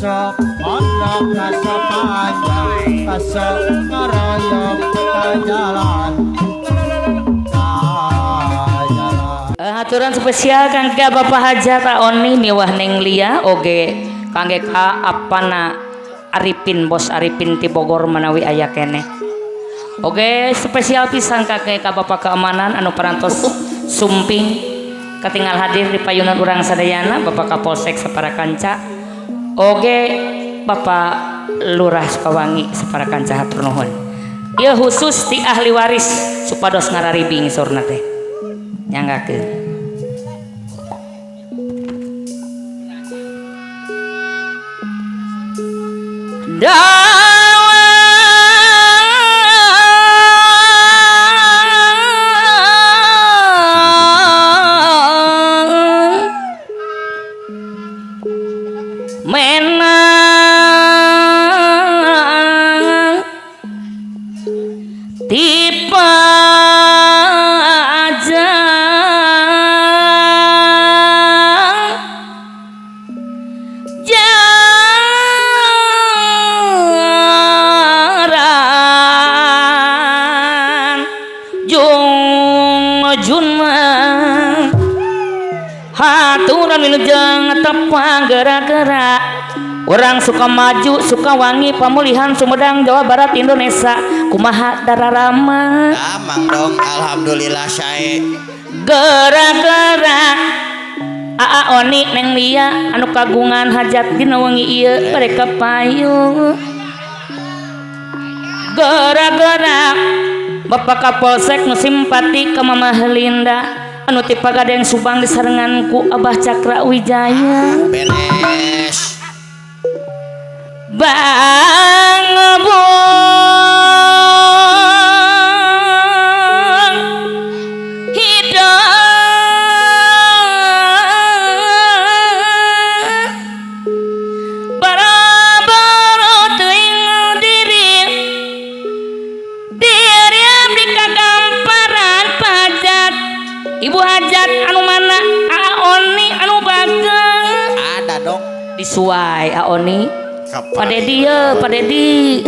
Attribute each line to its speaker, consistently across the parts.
Speaker 1: Kasok mondok kasok panjang kasok ngaroyong kajalan kajalan.
Speaker 2: Aturan spesial kangge Bapak Hajat Oni miwah Neng Lia oge kangge ka apana Arifin Bos Arifin ti Bogor manawi aya keneh. Oge spesial pisan kangge ka Bapak keamanan anu parantos sumping katingal hadir di payunan urang sadayana Bapak Kapolsek sapara kanca oge Bapak Lurah Sukawangi sapara kanca hatur nuhun. Ieu khusus ti ahli waris supados ngararibing saurna teh. Nyanggakeun. Dawa menang tipe aja jaran jung junma haturan wilujeng tepang gerak-gerak orang suka maju Sukawangi Pamulihan Sumedang Jawa Barat Indonesia kumaha dararama
Speaker 3: Amang dong alhamdulillah sae
Speaker 2: gerak-gerak Aa Oni Neng Lia anu kagungan hajat dina wengi ieu mereka payu gerak-gerak Bapak Kapolsek nu simpati ka Mama Linda anu ti Pagadeng Subang disarengan ku Abah Cakra Wijaya
Speaker 3: beres
Speaker 2: Bang Bung hidup bara-bara teuing diri diri abdi kagamparan pajat ibu hajat anu mana Aa Oni anu bageng
Speaker 3: ada dong
Speaker 2: disuai Aa Oni Pak Dedi ya, Pak Dedi.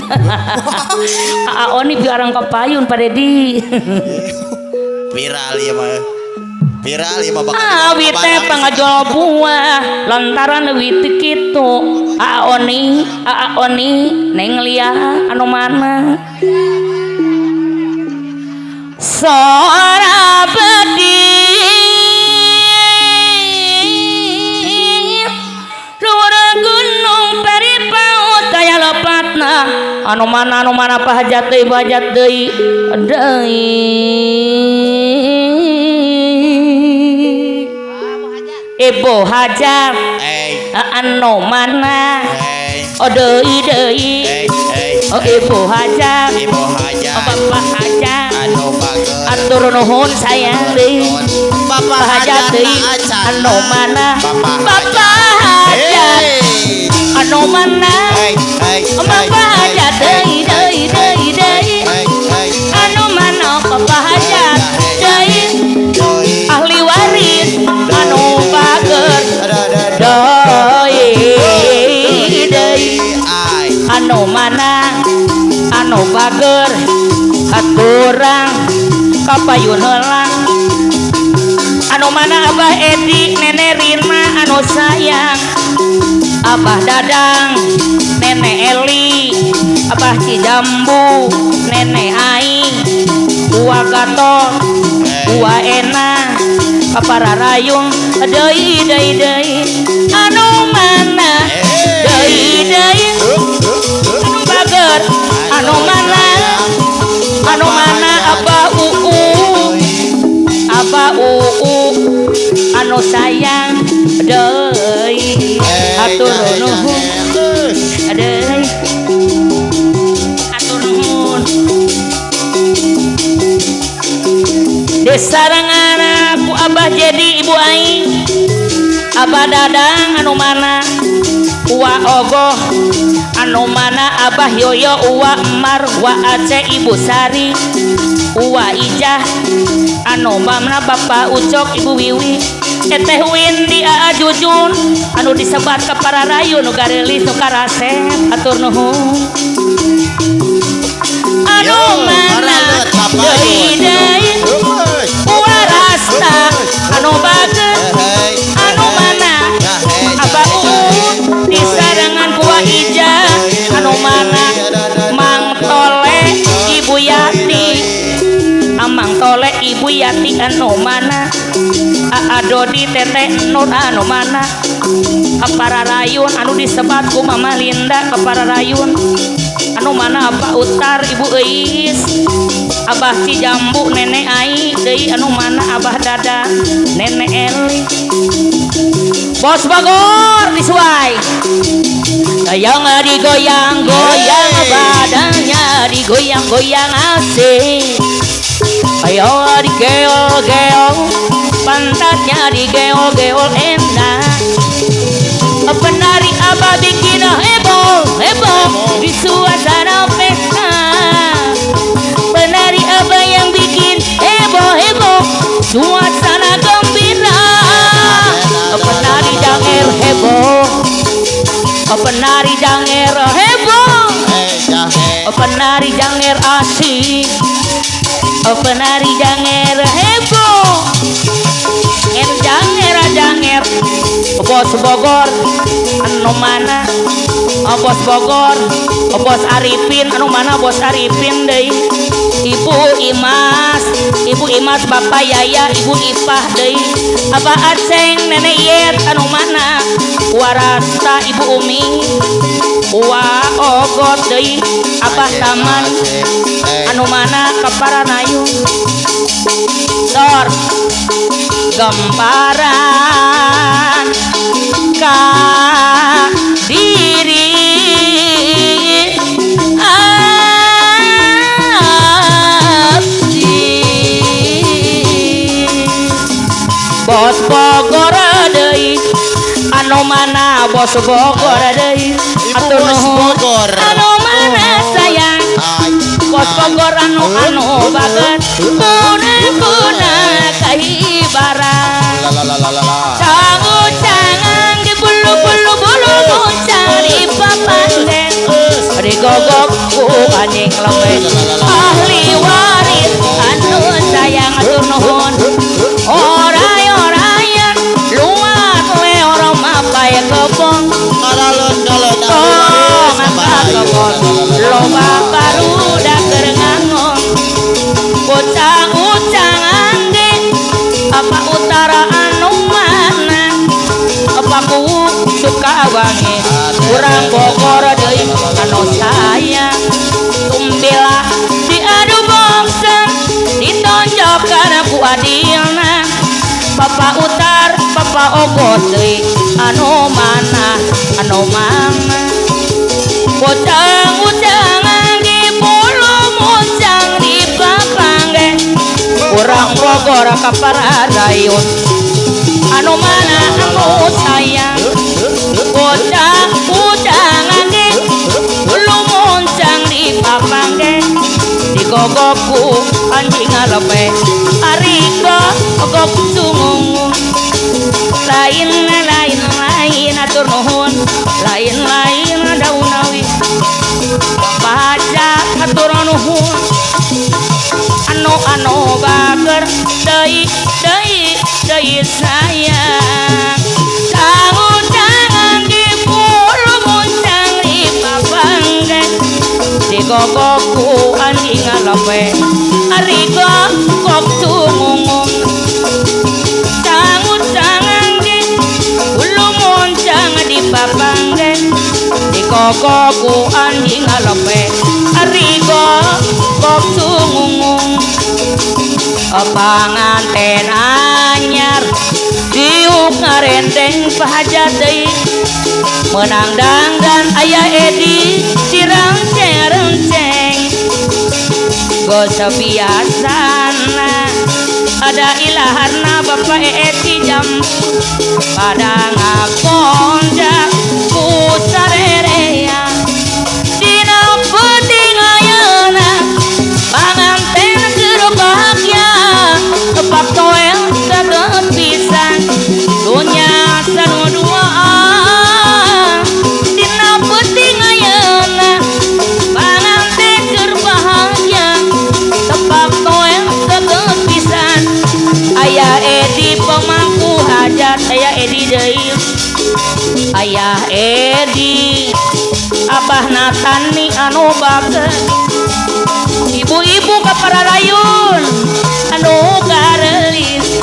Speaker 2: Aa Oni biarang kapayun Pak Dedi.
Speaker 3: Viral ya mah. Viral ya mah bakal dibawa
Speaker 2: Awi
Speaker 3: ke
Speaker 2: teh
Speaker 3: Bandung.
Speaker 2: pangajol buah lantaran leuwih teu kitu. Aa Oni, Aa Oni Neng Lia anu mana? Sora bedi luhur gunung peri paut aya lepatna anu mana pahajat deui pahajat deui deui ibu hajat anu mana oh deui deui oh ibu hajat
Speaker 3: ibu hajat
Speaker 2: oh bapak hajat
Speaker 3: anu bager
Speaker 2: atur nuhun sayang deui
Speaker 3: bapak
Speaker 2: hajat deui anu mana bapak hajat anu mana bapak hajat deui deui deui deui anu mana bapak hajat deui ahli waris anu bager deui deui anu mana anu bager haturang kapayun heula anu mana Abah Edi Nenek Rina anu sayang Abah Dadang Nenek Eli Abah Cijambu Nenek Ai Uwa Gatot Uwa Ena Papara Rayung deui deui deui anu mana deui deui anu bager anu mana Abah Uu Abah Uu anu sayang deui hatur nuhun deui hatur nuhun disarengan ku Abah jadi Ibu Aing Abah Dadang anu mana Uwa Ogoh anu mana Abah Yoyo Uwa Emar Uwa Aceh Ibu Sari Uwa Ijah anu mana Bapak Ucok Ibu Wiwi Teteh Windy Aa Jujun anu disebat ka para rayu nu gareulis nu karasep atur nuhun. Anu mana deui deui warasta anu bageut anu mana Abah Uun disarengan ku Ija anu mana Mang Tole Ibu Yati Amang Tole Ibu Yati anu mana Aa Dodi Teteh Nur anu mana para rayun anu disebat ku Mama Linda para rayun anu mana Abah Utar Ibu Eis Abah Cijambu Nenek Ai deui anu mana Abah Dada Nenek Eli Bos Bogor disuai Dayang digoyang-goyang badannya digoyang-goyang asik ayo digeol-geol pantatnya digeol-geol enak penari Abah bikin heboh heboh di suasana pesta penari Abah yang bikin heboh heboh suasana gembira penari janger heboh penari janger heboh penari janger asik penari janger heboh janger janger Bos Bogor anu mana Bos Bogor Bos Arifin anu mana Bos Arifin deui Ibu Imas Ibu Imas Bapak Yaya Ibu Ipah deui Abah Aceng Nenek Yet anu mana Warasta Ibu Umi Wa Ogot deui Abah Taman anu mana Kaparanayung Sor gemparan ka diri abdi Bos Bogor deui anu mana Bos Bogor deui atur nuhun anu mana sayang Bos Bogor anu anu baget kuna-kuna kahibaran cangu-cangan di bulu-bulu-bulu muncang di papanden digogok ku anjing lembek ahli waris anu sayang atur nuhun oray-orayan luar leor mapay kebon tong angkat kebon loba barudak keur ngangon bocah-ucangan ge apa utara anu mana apa ku Sukawangi urang Bogor deui anu sayang tumbilah diadu bangsa ditonjokkan ku adilna Bapak Utar Bapak Ogot deui anu mana anu mana bocah-ucangan di bulu muncang di papangge urang Bogor ka Pararayun anu mana anu sayang bocah-ucangan di bulu muncang di papangge digogokku anjing ngalepe ari gogok sungungun lain lain lain atur nuhun lain lain daunawi pajak atur nuhun anu anu bager deui deui deui sayang cangu-cangan di bulu muncang di papangge digogokku anjing ngalepe ari gogok sungungun cangu-cangan di bulu muncang di papangge digogokku anjing ngalepe ari gogok sungungun panganten anyar diuk ngarenteng pahajat deui menang dangdan aya Edi dirangceng-renceng geus biasana ada ilaharna Bapak Edi jambu pada ngakonjak ku sarerea dina peuting ayeuna panganten keur bahagia tepak toel kaget pisan Edi pemangku hajat, aya Edi deui, ayah Edi, Abah Natani anu bager, ibu-ibu ka pararayun anu garelis.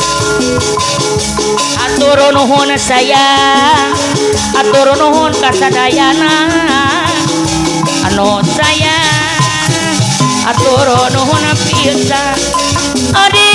Speaker 2: Atur nuhun sayang, atur nuhun kasadayana anu sayang, atur nuhun pisan. Adi.